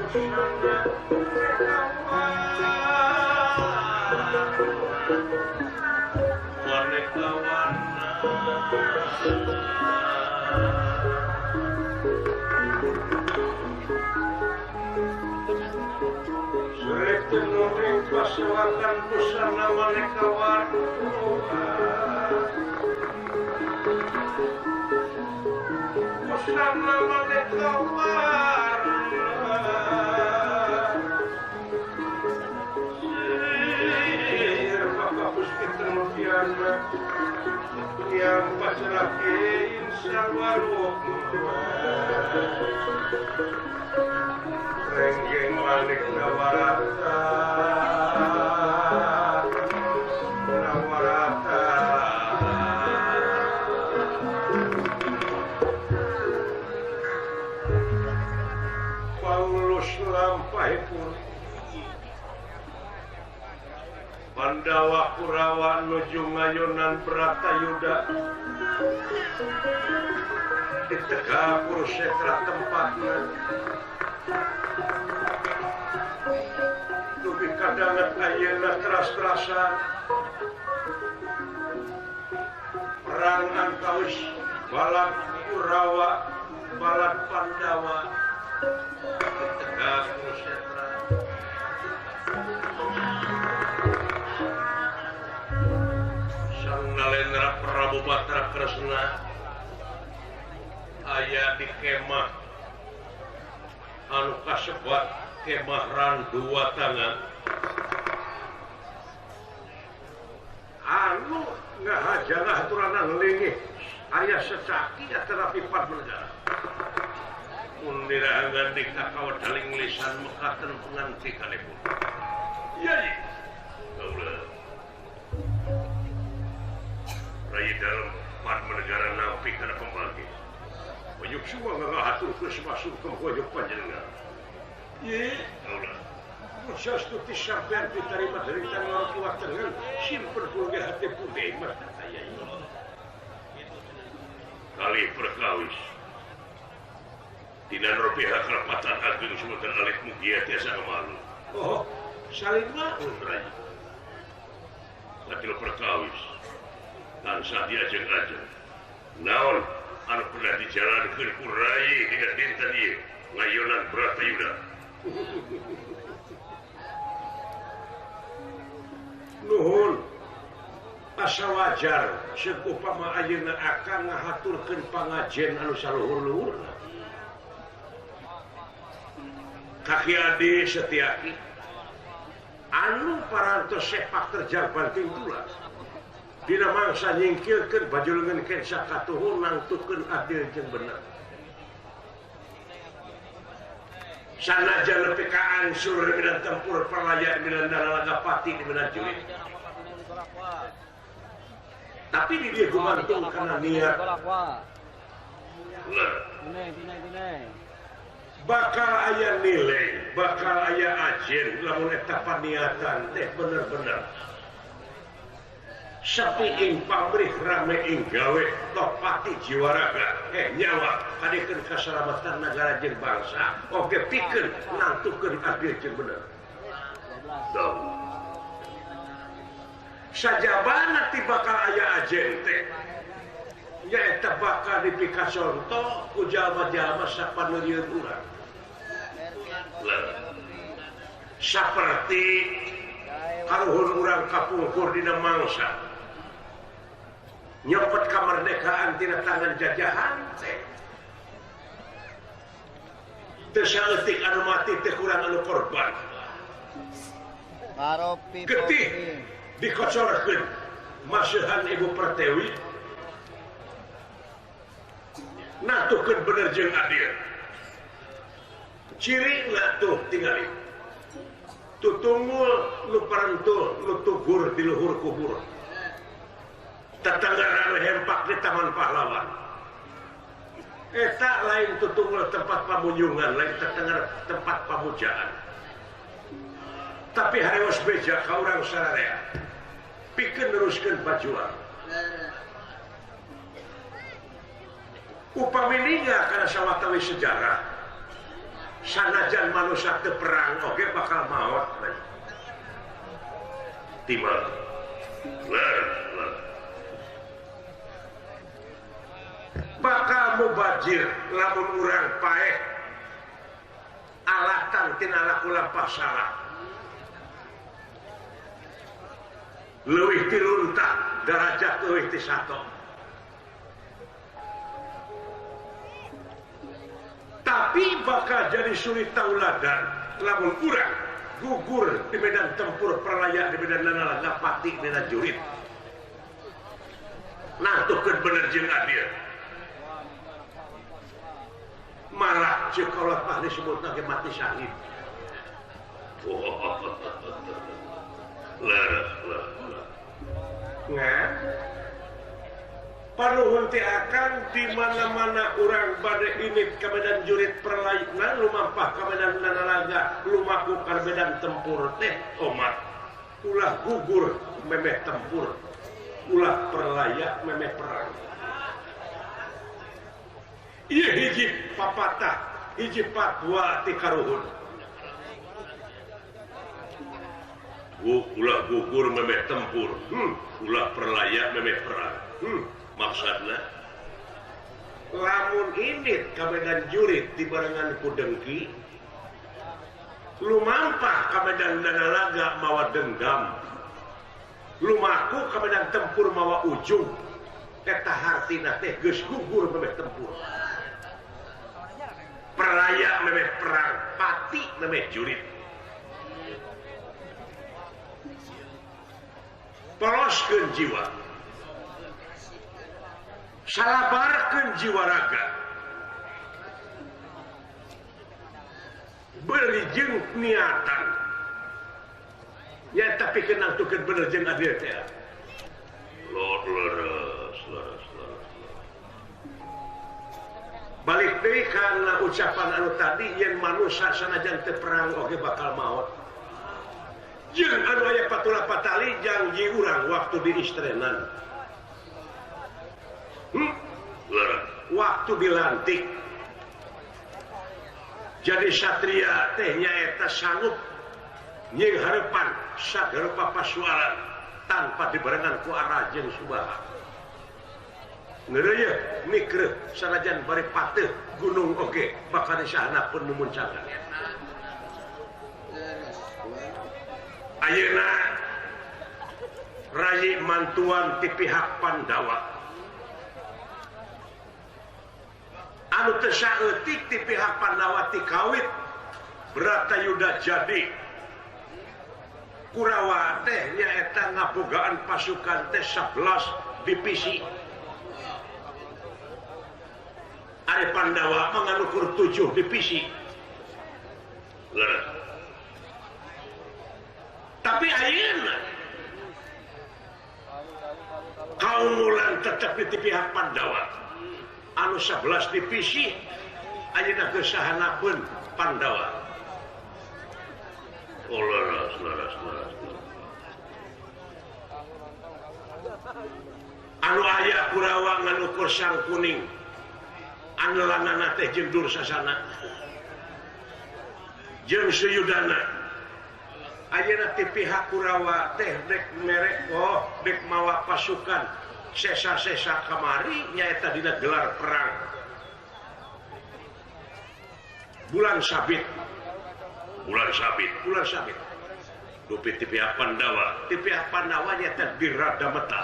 Maneka warna Suretunuring pasewakan busana maneka warna busana maneka warna sir maka puspita nukiana yang pasrakin salwaruk renggeng manik nawarata nawarata Paulus lampahipun Pandawa Kurawa nuju ngayonan Bratayuda di Tegak Kurusetra tempatna dugi kadanget ayeuna teras-terasan perang antawis balad Kurawa balad Pandawa di Tegak Kurusetra. Sang Nalendra Prabu Batra Kresna aya di kemah anu kasebat kemah Randuwa Tangan anu ngahajanah aturanan lingih aya secaki atanapi padmenegara mun dirahangan di kakawedaling lisan mekaten pengantikanipun. Yai kaula rai dalem padmenegara nampi kana pembagi Oyok semua ngahaturkeun masuk ke hoyok panjenengan. Ye, kaula. Musastuti sampean ditarima derita ngorok kuat tengen simpen pulge hati putih mah kaya kali perkawis. Dina pihak kerapatan agung semonten alit mugia tiasa malu. Oh, saling maklum rai. Latil perkawis. Tansah diajeng-ajeng. Naon anu pernah dijalankeun ku rai dina dinten ieu ngayonan Bratayuda. Nuhun asa wajar seuk upama ayeuna akang ngahaturkeun pangajen anu saluhur-luhurna. Kaki Adi Setiaki anu parantos sepak terjang banting tulang dina mangsa nyingkirkeun baju leungeun kensa katuhun nangtukeun adil jeung bener. Sanajan nepi ka angsur minan tempur perlayan minan lalaga pati minan jurit. Tapi di dia gumantung karena niat. Bakal aya nilai, bakal aya ajen lamun eta paniatan teh bener-bener. Sepi ing pamrih rame ing gawe topati jiwa raga nyawa kadikeun kasalamatan nagara jeung bangsa oge pikeun nangtukeun adil jeung bener. Sajabana ti bakal aya ajen teh nyaeta bakal dipikaconto ku jalma-jalma sapaneurieun urang. Saperti karuhun urang kapungkur dina mangsa nyopot kemerdekaan tina tangan jajahan teh teu saeutik anu mati teh kurang anu korban getih dikocorkeun masihan Ibu Pertiwi nangtukeun bener jeung adil ciri tuh tingali tutungul nu parentul nu tugur di luhur kubur tetangga anu hempak di Taman Pahlawan eta lain tutungul tempat pamunjungan lain tetangga tempat pamujaan tapi hareuos beja ka urang sararea pikeun neruskeun pajuang upami ningal kana sawatawis sejarah Sanajan manusia teu perang oge bakal maot. Timbal. Bakal mubajir lamun urang paeh alatan tina laku lampah salah. Leuwih ti runtah darajat leuwih ti sato. Tapi bakal jadi suri tauladan lamun urang gugur di medan tempur perlaya di medan nalaga pati dina jurit. Nangtukeun bener jeung adil. Malah ceuk kolot mah disebutna ge mati syahid. Leres leres. Ngan panuhun teh akan di mana-mana urang bade init ka medan jurit perlaikna lumampah ka medan nalaga lumaku ka medan tempur teh omat ulah gugur memeh tempur ulah perlaya memeh perang. Ieu hiji papatah hiji fatwa ti karuhun. Ulah gugur memeh tempur, ulah perlaya memeh perang. Maksudna lamun indit ka medan jurit dibarengan ku dengki lumampah ka medan nalaga mawa dendam lumaku ka medan tempur mawa ujung eta hartina teh geus gugur memeh tempur perlaya memeh perang pati memeh jurit poloskeun jiwa salabarkeun jiwa raga beri jeung niatan ya tapi kenang tukeun bener jeung adil teh lor leres leres leres balik deui kana ucapan anu tadi yen manusia sanajan teu perang oge bakal maot jeung anu aya patula patali janji urang waktu diistrenan. Waktu dilantik jadi satria teh nyaeta sanggup nying hareupan sagarupa pasuaran tanpa dibarengan ku arah jeung subaha. Ngeureuyeun mikreuh sanajan bari pateuh gunung oge bakal disahana pun mumuncangan. Ayeuna rayi mantuan ti pihak Pandawa anu teu saeutik ti pihak Pandawa ti kawit Bratayuda jadi Kurawa teh nyaeta ngabogaan pasukan teh 11 divisi. Ari Pandawa mah nganukur 7 divisi. Tapi ayeuna kaumulan tetep di pihak Pandawa. Anu 11 divisi ayeuna geus sahanapeun Pandawa. Oh leres leres leres. Anu aya Kurawa nganukur Sang Kuning. Anu lanana teh jeung Dursasana. Jeung Suyudana. Ayeuna ti pihak Kurawa teh dek merek oh dek mawa pasukan sesa-sesa kamari nyaeta dina gelar perang bulan sabit bulan sabit bulan sabit dupi ti pihak Pandawa ti pihak Pandawa nyaeta Diradameta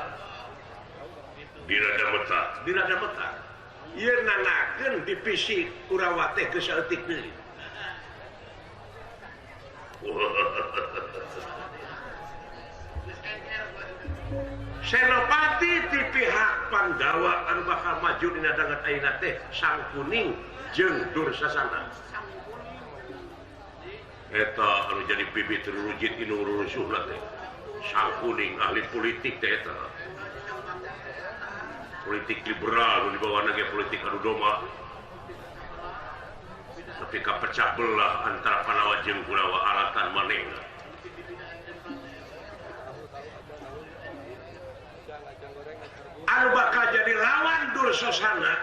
Diradameta Diradameta ieu nanakeun divisi Kurawa teh geus saeutik deui. Senopati ti pihak Pandawa anu bakal maju dina danget ayeuna teh Sang Kuning jeung Dursasana. Eta anu jadi bibit rurujit inu rurusuhna teh. Sang Kuning ahli politik teh eta. Politik liberal nu dibawana ge politik anu doma. Tapi kapecah belah antara Pandawa jeung Kurawa alatan manehna. Anu bakal jadi lawan Dursasana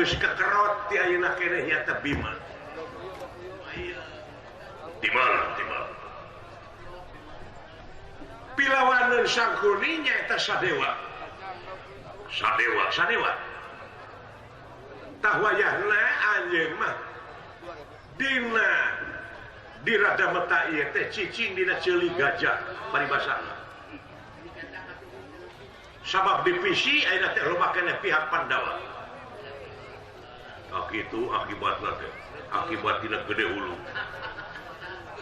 Geus kekerot ti ayeuna keneh nyaeta Bima. Di mana? Di mana? Pilawaneun Sangkuni nyaeta Sadewa. Sadewa, Sadewa. Tah wayahna anjeun mah dina di rada meta ieu teh cicing dina ceuli gajah paribasana. Sabab divisi ayeuna teh loba keneh pihak Pandawa. Ah kitu akibatna teh, akibat tina gede hulu.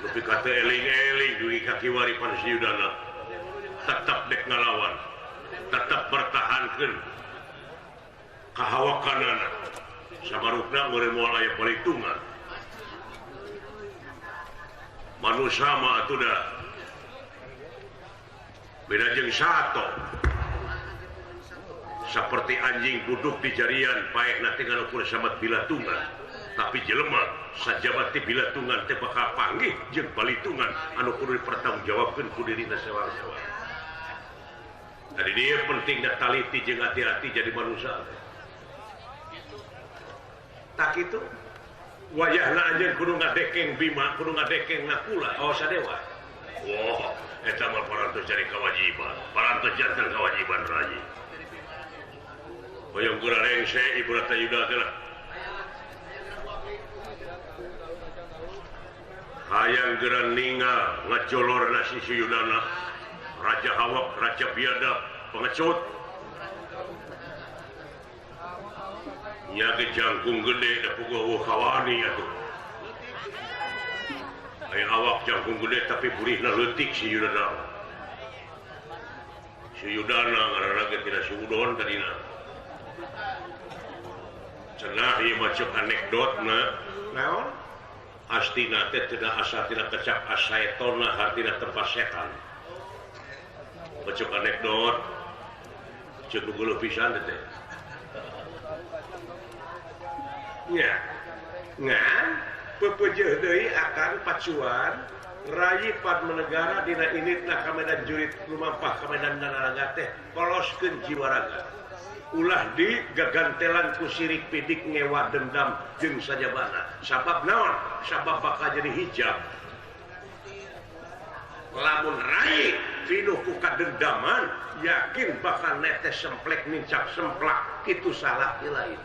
Nepi ka teu eling-eling dugi ka kiwari Pansiyudana. Tetap dek ngalawan, tetap bertahankeun kahawakanana. Sabarupna meureun moal aya palitungan. Manusia mah atuh da beda jeung sato. Seperti anjing duduk di jarian paehna teh ngalukur sabat bilatungan. Tapi jelema sajabat ti bilatungan teh bakal panggih jeung balitungan anu kudu dipertanggungjawabkeun ku dirina sewang-sewang. Tadi dia pentingna taliti jeung hati-hati jadi manusia. Tak itu wayahna anjeun kudu ngadekeng Bima, kudu ngadekeng Nakula, oh Sadewa. Wah, eta mah parantos jadi kewajiban, parantos janten kewajiban rayi. Hoyong geura rengse Ibu Ratayuda teh lah. Hayang geura ningal ngajolorna si Suyudana, Raja Hawak, Raja Biadab, pengecut. Nya ge jangkung gede da puguh kawani atuh. Aya awak jangkung gede tapi burihna leutik si Yudana. Si Yudana ngaranna ge tina Sudon tadina. Cenah ieu mah ceuk anekdotna. Naon? Astina teh tina asa tina kecap asaetona hartina tempat setan. Ceuk anekdot ceuk nu geuleuh pisan teh. Nya, ngan pepeujeuh deui akan pacuan rayi Padmanegara dina initna ka medan jurit lumampah ka medan naraga teh koloskeun jiwa raga. Ulah di gagantelan ku sirik pidik ngewa dendam jeung sajabana. Sabab naon? Sabab bakal jadi hijab. Lamun rayi pinuh ku kadendaman, yakin bakal netes semplek nincap semplak, kitu salah ti lain.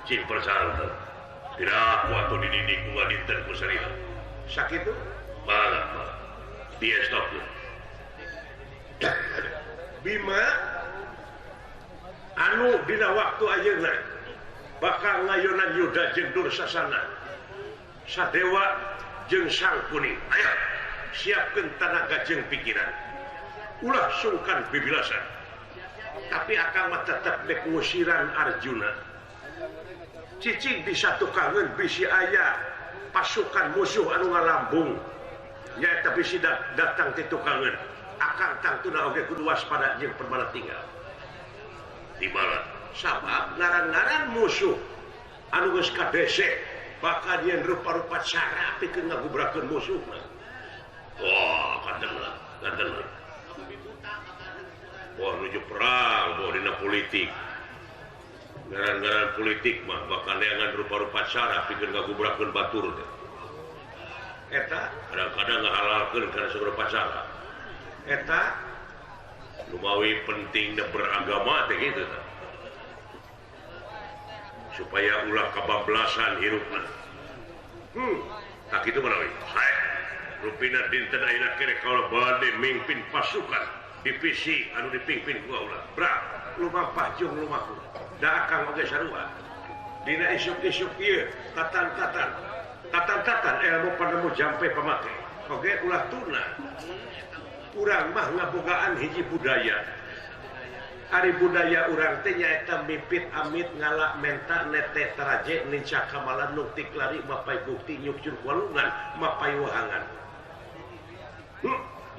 Cing persanten. Tidak kuat dididik ku ngadinten ku sarira. Sakitu? Mangga, mangga. Diestopkeun. Bima anu dina waktu ayeuna bakal ngayonan Yuda jeung Dursasana, Sadewa jeung Sangkuni. Ayo siapkeun tanaga jeung pikiran. Ulah sungkan bibilasan. Tapi akang mah tetep dek ngusiran Arjuna. Cicing di satu kangen bisi aya pasukan musuh anu ngalambung. Nyaeta bisi datang ti tukangeun. Akang tangtuna oge kudu waspada jeung permana tinggal. Di mana? Sabab ngaran-ngaran musuh anu geus kadesek bakal yen rupa-rupa cara pikeun ngagubrakeun musuhna. Wah, kadengeun, kadengeun. Wah, nuju perang, wah dina politik. Ngaran-ngaran politik mah bakal neangan rupa-rupa cara pikeun ngagubrakeun batur teh. Eta kadang-kadang ngahalalkeun kana sarupa cara. Eta lumawi pentingna beragama teh kitu tah. Supaya ulah kabablasan hirupna. Tak kitu manawi. Sae. Rupina dinten ayeuna kere kaula bade mimpin pasukan divisi anu dipimpin ku kaula. Bra, lumampah jeung lumaku. Da akang oge sarua. Dina isuk-isuk ieu tatan-tatan. Tatan-tatan ilmu panemu jampe pamake. Oge ulah tuna. Urang mah ngabogaan hiji budaya. Ari budaya urang teh nyaeta mipit amit ngala menta nete taraje nincak kamalan nuktik lari mapai bukti nyukcur walungan mapai wahangan.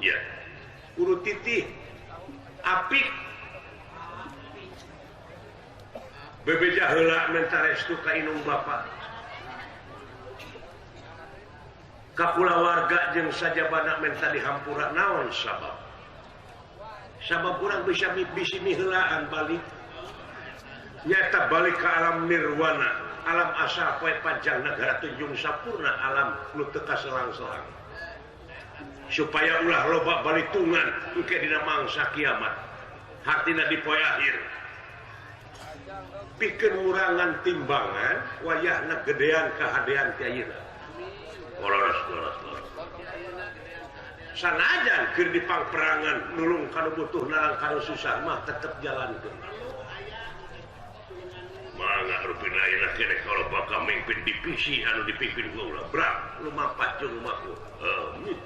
Ya. Kudu titih apik bebeja heula menta restu ka indung bapa. Ka kulawarga jeung sajabana menta dihampura naon sabab. Sabab urang bisa bisi miheulaan balik. Nyata balik ke alam nirwana, alam asal poe panjang negara tunjung sampurna alam nu teu kaselang-selang. Supaya ulah loba balitungan engke dina mangsa kiamat. Hartina di poe akhir. Pikeun ngurangan timbangan wayahna gedean kahadean ti ayeuna. Leres leres leres. Sanajan keur dipangperangan nulung ka nu butuh narang ka nu susah mah tetep jalankeun. Mangga rupina ayeuna keneh kalau bakal mimpin divisi anu dipimpin ku ulah brak lumampat jeung lumaku. Amin.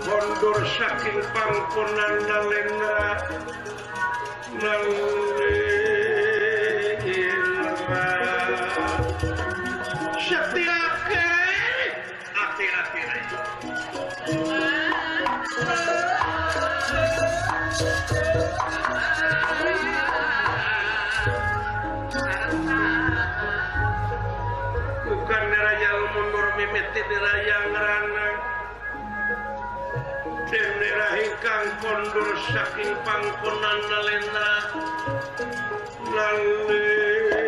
Kondur saking pangkonan nalendra nalendra setiake ati-ati bukan neraya mundur mimiti neraya ngerana Denera ingkang kondur saking pangkonan nalendra nalendra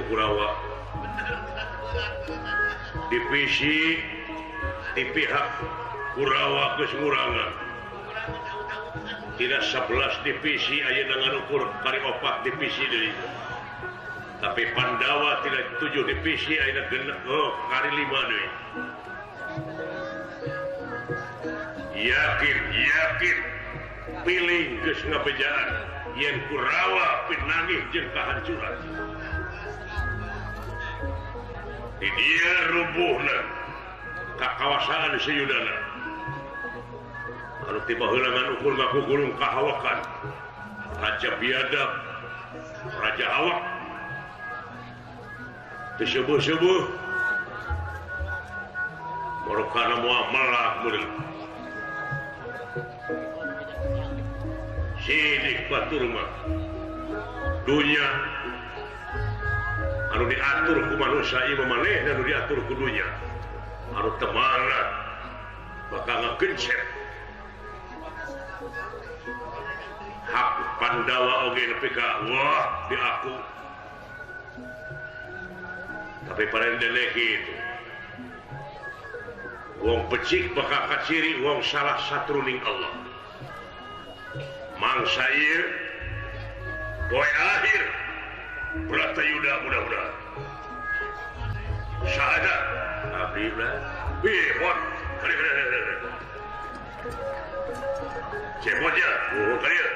Kurawa divisi di pihak Kurawa geus ngurangan tidak 11 divisi ayeuna nganukur kari 4 divisi deui tapi Pandawa tidak 7 divisi ayeuna genep kari 5 deui yakin yakin pilih geus ngabejaan yen Kurawa pinangih jeung kahancuran di dia rubuhna kakawasaan Suyudana anu tiba heula ukur ngakugulung kahawakan raja biadab raja awak teu subuh-subuh morokana moal melak meureun sidik batur mah dunya anu diatur ku manusia ieu manehna anu diatur ku dunya anu teu manat bakal ngagencet hak Pandawa oge nepi ka wah diaku tapi parendene kitu wong becik bakal kaciri wong salah satruning Allah mangsa ieu poe akhir Bratayuda mudah-mudahan syahadat abdi lah wih hot kali kali cepot ya oh kali ya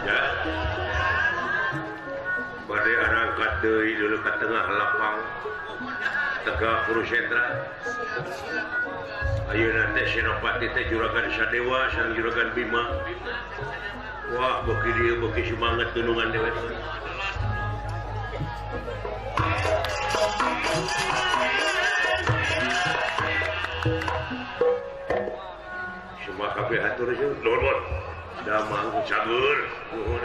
ya bade arangkat deui dulu ka tengah lapang tegak Kurusetra ayeuna teh Senopati teh Juragan Sadewa sareng Juragan Bima. Wah beuki dieu beuki semangat dunungan dewe. kabeh hatur nuhun damang cagur nuhun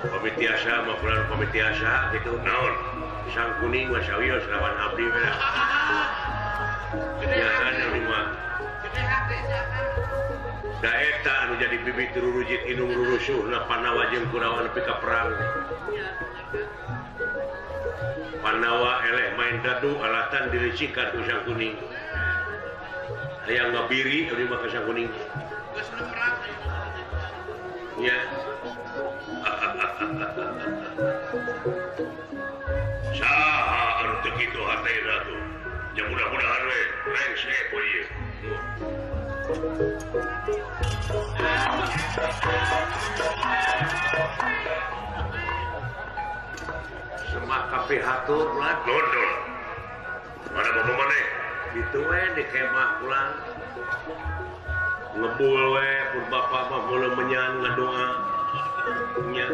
pamit tiasa mah pulang pamit tiasa gitu naon pisang kuning mah sawios lawan abdi mah ya abdi mah da eta anu jadi bibit rurujit inung rurusuhna Pandawa jeung Kurawa nepi ka perang. Pandawa eleh main dadu alatan diricikan ku Sang Kuning. Hayang ngabiri abdi mah ka Sang Kuning. Nya. Saha anu teu kitu hatena tuh. Ya mudah-mudahan we rengse poe ieu. Semak kabeh hatur ulah dondol. Mana bapak maneh? Ditu we di kemah pulang. Ngebul we pun bapak mah mulai menyan ngadoa. Nya.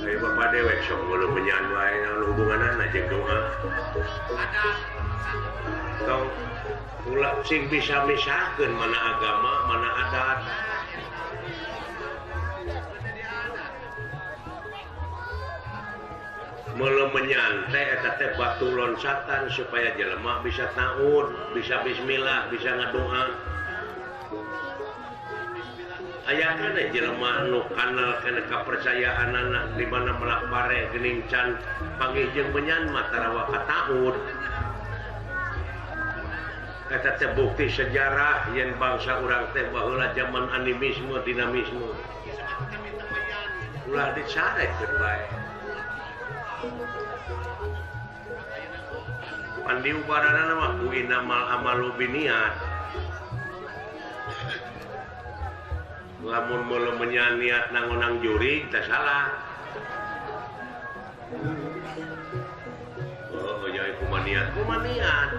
Ayo bapak dewek sok mulai menyan wae naon hubunganna jeung doa. Tong ulah sing bisa misahkeun mana agama, mana adat. Meuleum menyan teh eta teh batu loncatan supaya jelema bisa taun, bisa bismillah, bisa ngadoa. Aya keneh jelema nu kanal kana kapercayaanana di mana melak pare geuning can panggih jeung menyan mah tarawa kataun. Eta teh bukti sejarah yen bangsa urang teh baheula zaman animisme dinamisme. Ulah dicarekeun bae. Pan diubaranana mah ku innamal amalu biniat. Lamun meuleum menyan niat nangonang jurig teh salah. Oh, jadi kumaniat, kumaniat.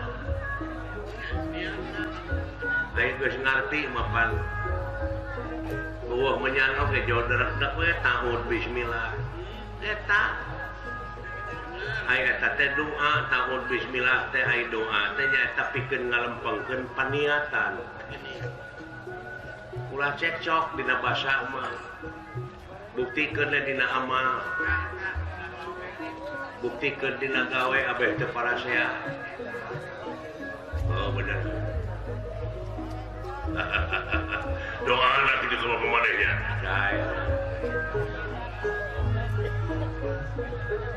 Aing geus ngarti mapan. Eueuh menyan oge joderek we taun bismillah. Eta ai eta teh doa taun bismillah teh ai doa teh nyaeta pikeun ngalempengkeun paniatan. Ulah cekcok dina basa mah. Buktikeun dina amal. Buktikeun dina gawe abeh teu parasea. Oh bener. Doa anak itu sama pemanehnya.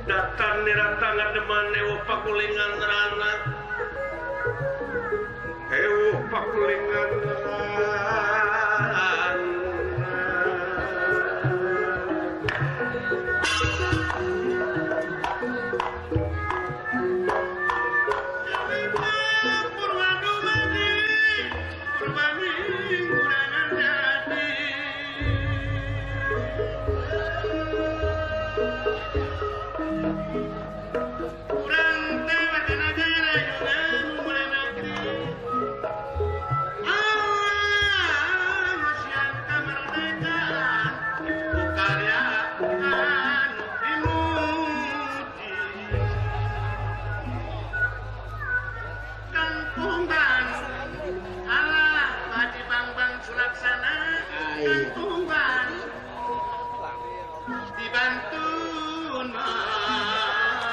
Datang niratangan deman ewo pakulingan rana. Ewo pakulingan rana. Bandung, Malar.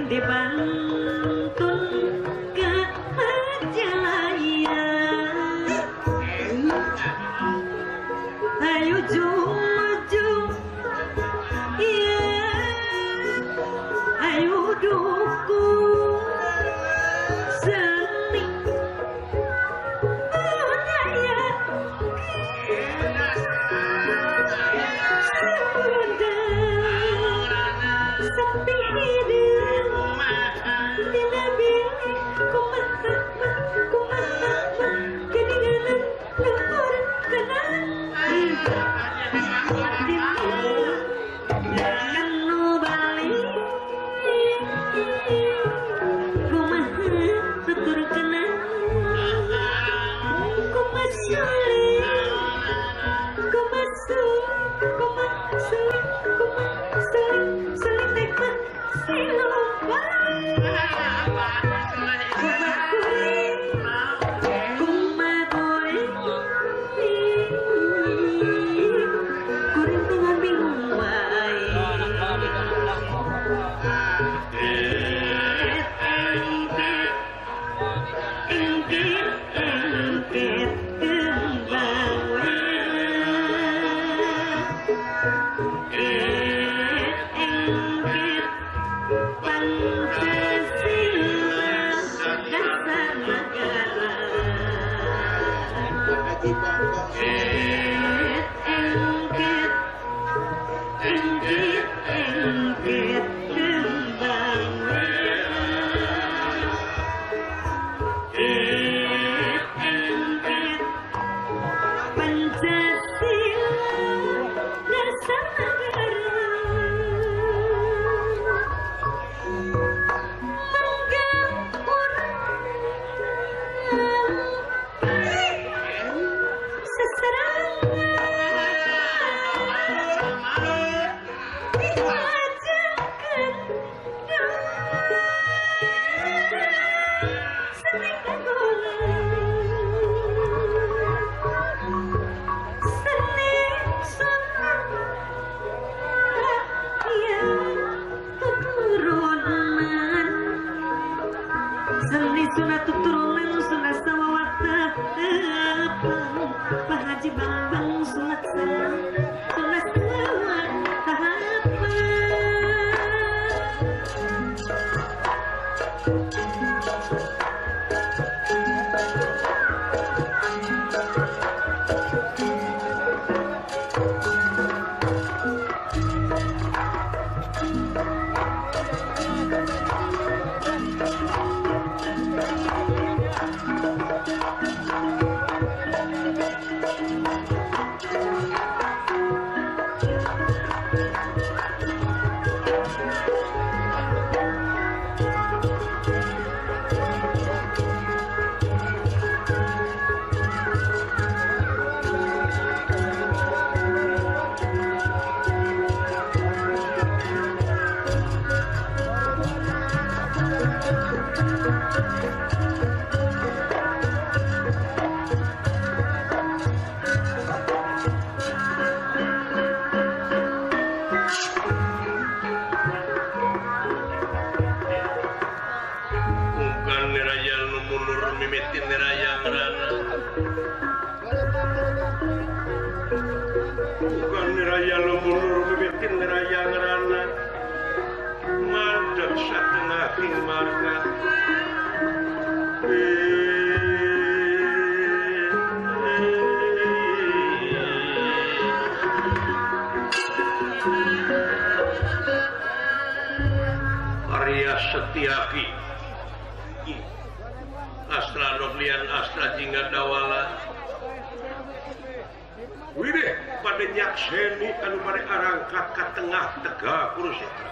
Dibantun ke Majalaya. Ayo jumaju, iya, ayo dukung seni budaya Sunda sampai hidup. Dina bilih kumaha kumaha keningalan luhur kana kanu balik kumaha tutur kana kumasuli kumasul kumasuli kumasuli sulit teh Arya Setiaki Astra Noblian Astra Jingga Dawala Widih pada nyakseni anu bade arangkat ka tengah Tegal Kurusetra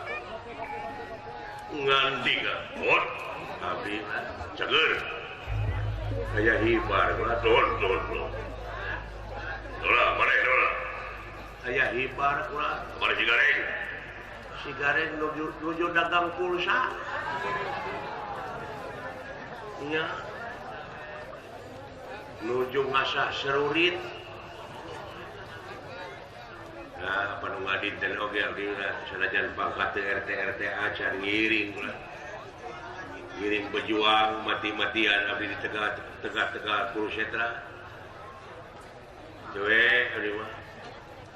ngandika bot abdi cager aya hibar kula don don don dola maneh dola aya hibar kula maneh sigareng sigareng nuju dagang pulsa nya nuju ngasah serurit. Nah, apa nu ngadinten oge abdi sanajan pangkat RT RT acan ngiring kula. Ngiring berjuang mati-matian abdi di Tegal Kurusetra. Cuek abdi mah.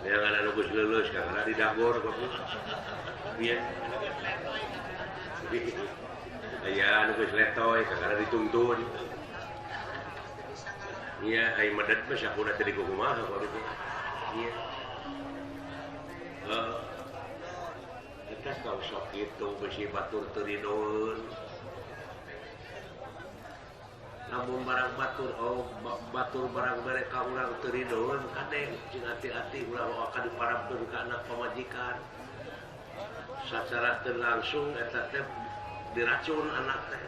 Neangan anu geus leuleus karena di dagor bagus. Iya. Aya anu geus letoy karena dituntun. Iya, ai medet mah sakuna teh dikumaha baru teh. Iya. Heeh. Eta tong sok kitu bisi batur teu ridoeun. Lamun barang batur oh batur barang mere ka urang teu ridoeun kade cing hati-hati ulah akan diparabkeun ka anak pamajikan. Sacara teu langsung eta teh diracun anak teh.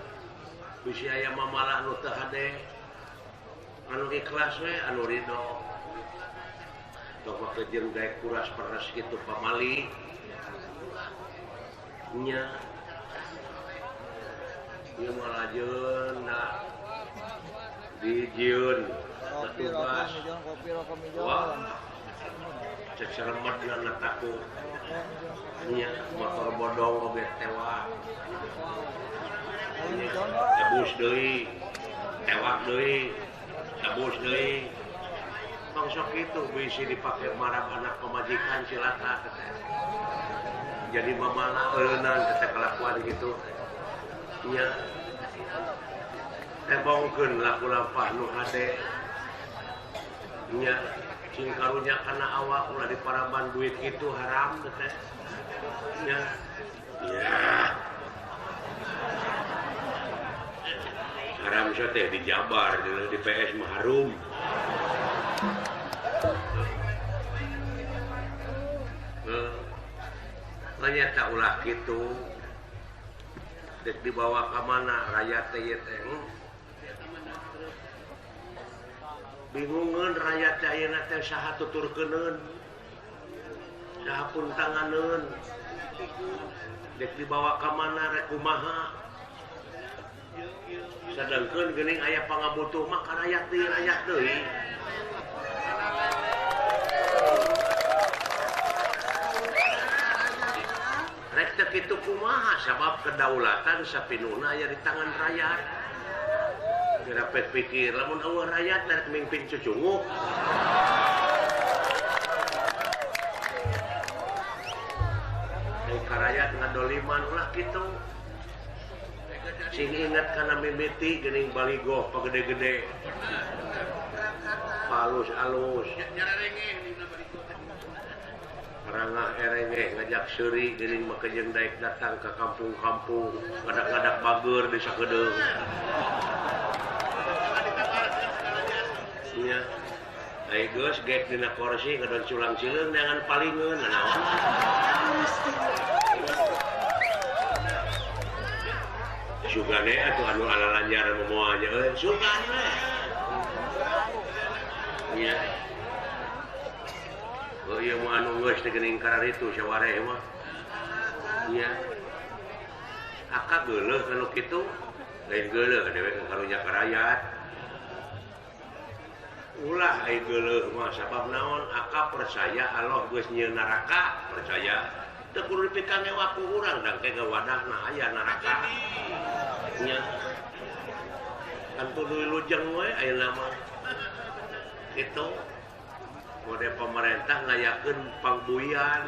Bisi aya mamalah nu teu hade. Anu ikhlas we anu ridho. Tong make jeung daek kuras peres kitu pamali. Nya. Ieu mah lajeun na dijieun petugas. Wah. Cek selemet dina taku. Nya motor bodong oge tewak. Tebus deui. Tewak deui. Tebus deui. Tong sok kitu bisi dipake marab anak pamajikan cilaka teh. Jadi mamala eueunan teh kelakuan gitu. Nya. Tebongkeun laku lampah nu hade. Nya cing karunya kana awak ulah diparaban duit kitu haram teh. Nya. Ya. Haram teh dijabar di PS mah harum. Ternyata ulah kitu dek dibawa ka mana rakyat teh ieu teh. Bingungeun rakyat teh ayeuna teh saha tuturkeuneun. Saha pun tanganeun. Dek dibawa ka mana rek kumaha. Sadangkeun geuning aya pangabutuh mah ka rakyat deui rakyat deui. Rek teu kitu kumaha sabab kedaulatan sapinuhna aya di tangan rakyat. Dirapet pikir lamun eueuh rakyat rek mimpin cucunguk. Ai ka rakyat ngadoliman ulah kitu. Sing ingat kana mimiti geuning baligoh pagede-gede. Palus-alus. Rangah erengeh ngajak seuri geuning make jeung daek datang ka kampung-kampung, ngadak-ngadak bager di sakedeung. Nya. Ai geus gek dina kursi ngadon culang-cileung neangan palingeun naon. Sugane atuh anu alalanjar momoa nya euy, sugane. Nya. Oh ieu mah anu geus teh geuning kararitu sawareh mah. Nya. Aka geuleuh anu kitu, lain geuleuh dewek karunya ka rakyat. Ulah ai geuleuh mah sabab naon aka percaya Allah geus nyieun neraka, percaya. Teu kudu dipikangewa ku urang dang ke wadahna aya neraka. Nya. Kan kudu lujeng we ayeuna mah. Kitu. Mode pemerintah ngayakeun pangbuyan.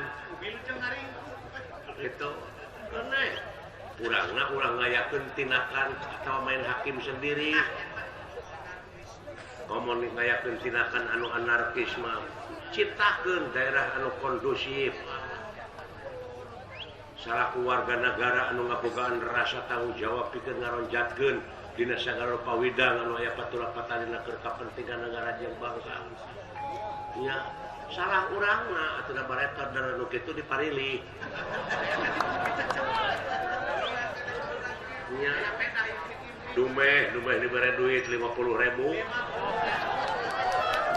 Itu aneh. Urangna urang ngayakeun tindakan atau main hakim sendiri. Komo ngayakeun tindakan anu anarkis mah. Ciptakeun daerah anu kondusif. Salaku warga negara anu ngabogaan rasa tanggung jawab pikeun ngaronjatkeun dina sagala pawidang anu aya patula-patalina keur kapentingan negara jeung bangsa. Nya salah urangna atuh da baretor da nu kitu diparilih. Nya dumeh dibere duit 50.000.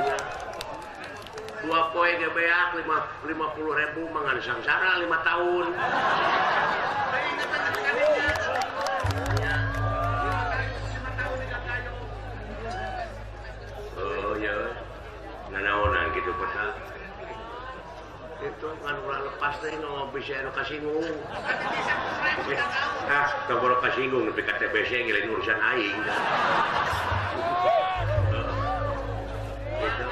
Nya dua poe ge beak 50.000 mangan sangsara 5 tahun. Nya. Oh ya. Nanaonan gitu peta. Itu kan ulah lepas teh nu bisa anu kasinggung. Ah, tong boro kasinggung nepi ka TBC lain urusan aing. Gitu.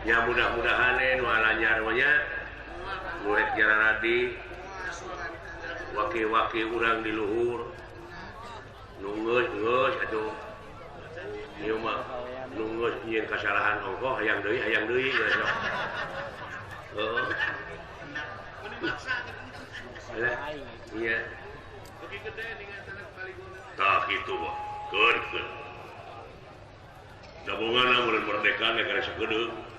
Ya mudah-mudahan nu alanyar mah nya murid jararadi waki-waki urang di luhur nu geus atuh ieu mah nu geus nyieun kasalahan ongkoh hayang deui geus. Heeh. Lah, iya. Tah kitu mah. Keun keun. Dabongan mun merdeka negara sakedeung.